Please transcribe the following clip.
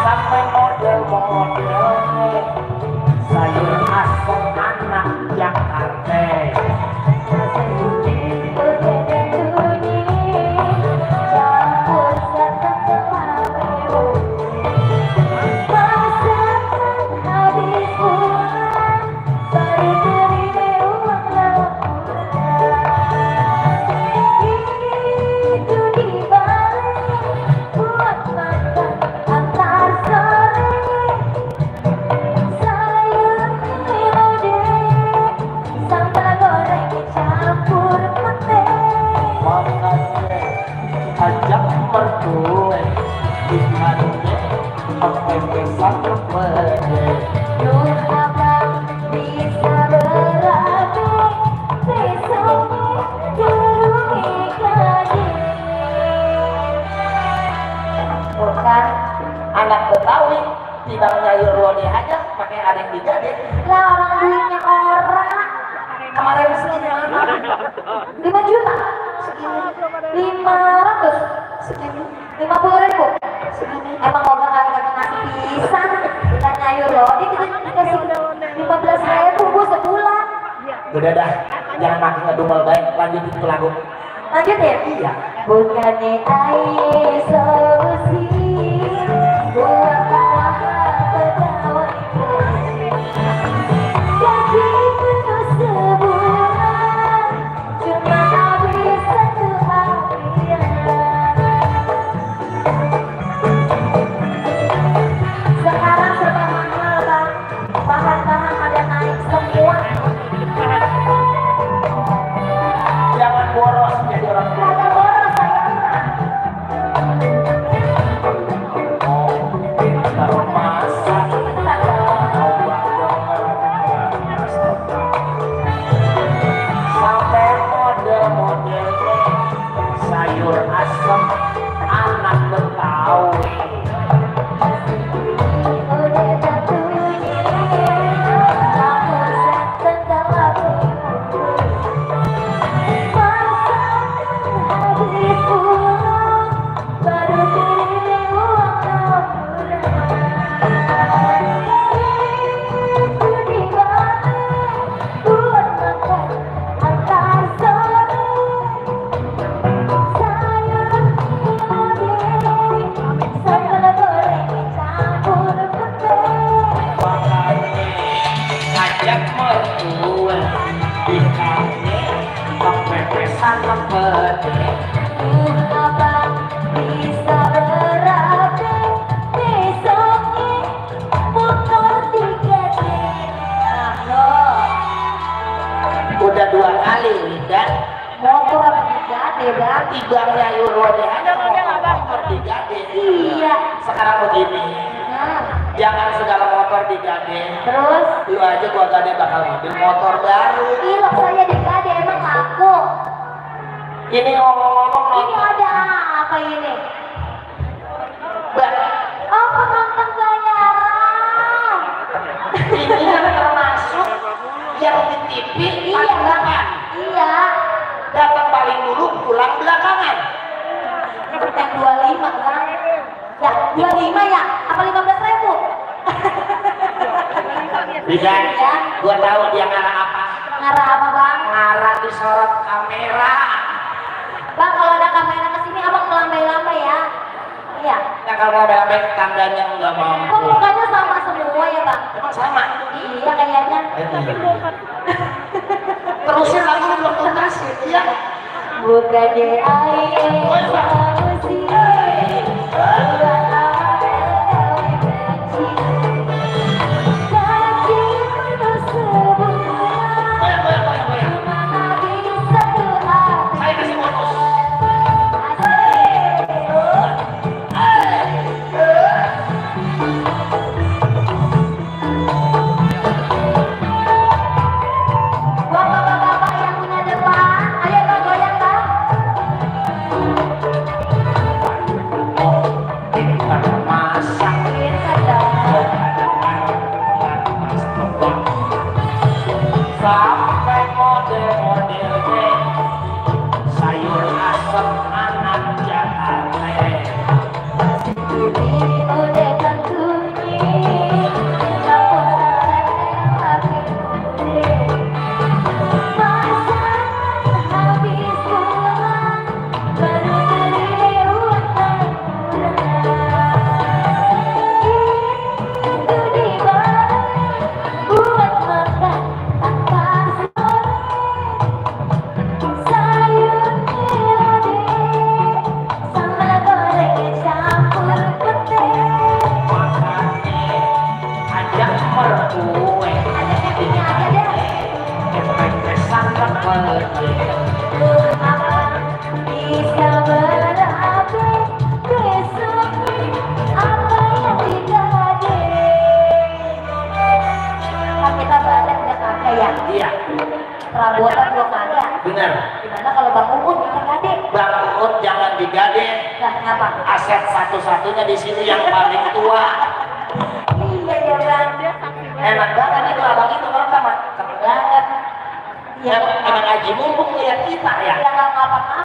sampai model-model sayur asam anak Jakarta. Ajak mertua ikannya pakai pesan pede. Nur abang bisa berabe, besoknya turuni gaji. Bukan anak Betawi tidak nyayur rode aja pakai areng dijade. Lah orang duitnya orang Kemarin segini 5 juta segini 500 segini 50.000 segini. Emang orang kagak ngasih pisang kita nyayur rode kita kasih 15.000 bu sebulan. udah dah, jangan makin ngedumel baik, lanjut itu lagu. Lanjut ya? Iya. Bukannya air solusi buat pegawai gaji penuh sebulan cuma habis satu harian. Sekarang serba mahal bang, bahan-bahan pada naik semua. Jangan boros jadi orang tua. Kagak boros saya. Taruh masak, sampai model-modelnya sayur asem anak Betawi. Udah tentunya kamu sebentar lagi masakan habis pulang baru kirim uang tabungan. Itu dibalik buat makan antar sore sayur lodeh sambal goreng campur petai. Ajak mertua ikannya pakai pesan pede. Abang bisa berabe, besoknya motor 3D. Nah loh, Udah 2 kali lidah motor apa 3D bang? tibangnya rode aja motor 3D. Iya. Sekarang begini, Nah, jangan segala motor digade. terus Lu aja gua gade bakal ngambil motor baru. ilok saya di KD emang laku. Ini ngomong-ngomong Ini ada apa ini? Bang, Oh penonton bayaran. ini yang termasuk yang di TV paling belakang. Iya. Datang paling dulu, pulang belakangan. Yang 25 kan? Ya 25 ya? Apa 15.000? Bidan, gua tahu dia ngarah apa. Ngarah apa bang? Ngarah disorot kamera. Bang kalau ada kamera kesini abang melambai-lambai ya. Iya. Nah kalau mau bela tandanya nggak mampu. Kok mukanya sama semua ya bang? Emang sama. Iya kayaknya. Terusin lagu belum tuntas ya. Bukannya air solusi buat pegawai benci gaji penuh sebulan cuma habis satu hari. Saya kasih bonus. Buat bapak-bapak yang punya depan, ayo bang goyang bang. kenapa? Aset satu-satunya di sini yang paling tua. Iya ya bang. Enak banget itu abang itu kalau keren banget. Iya. Emang Haji mumpung lihat kita ya. Ya nggak apa-apa.